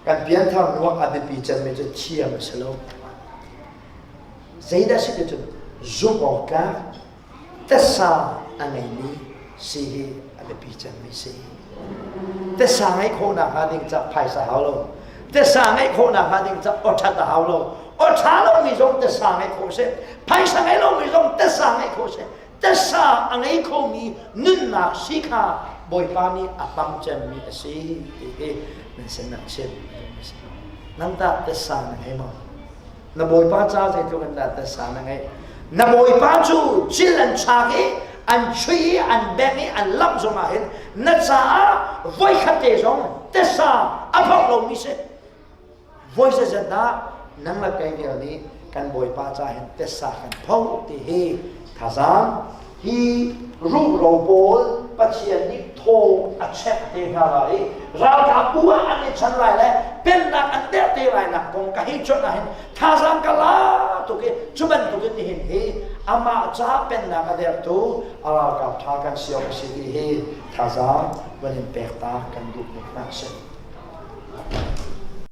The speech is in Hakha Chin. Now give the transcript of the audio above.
Kan pianthar hnu ah a biapi cemmi cu thiam a si lo. Zeidah si ti cun zumh awk tlak tasa a ngeimi si hi a biapi cemmi si. Tasa ngeih khawhnak hnga ding ca phaisa hau lo. Tasa ngeih khawhnak hnga ding ca awṭhat a hau lo. Awṭha lomi zong tasa ngeih khawh si. Phaisa ngei lomi zong tasa ngeih khawh si. Tasa a ngei khomi nunnak si kha Bawipa nih a hmang cemmi a si ti hi nan sin ah chim. Nang tah tasa na ngei maw? Na Bawipa ca zeitluk in dah tasa na ngeih? Na Bawipa cu cil an chak i an chui i an bengh i an lamh zongah hin na caah voikhat te zong tasa a phok lomi si. Voi zeizat dah nang le kei vial nih kan Bawipa ca hin tessa kan pho ti hi thazaang hi ruhro pawl Pathian nih thaw a chek te hna lai i ralkap bu ah an i chan lai le pennak an derh te lai nak kong ka hei cuanh ah hin thazaang ka la tuk i cu bantukin nihin hi amah ca pennak a dertu a ralkap ṭha kan si awk a si ti hi thazaang van in pek ta kan duh tuk hna a si.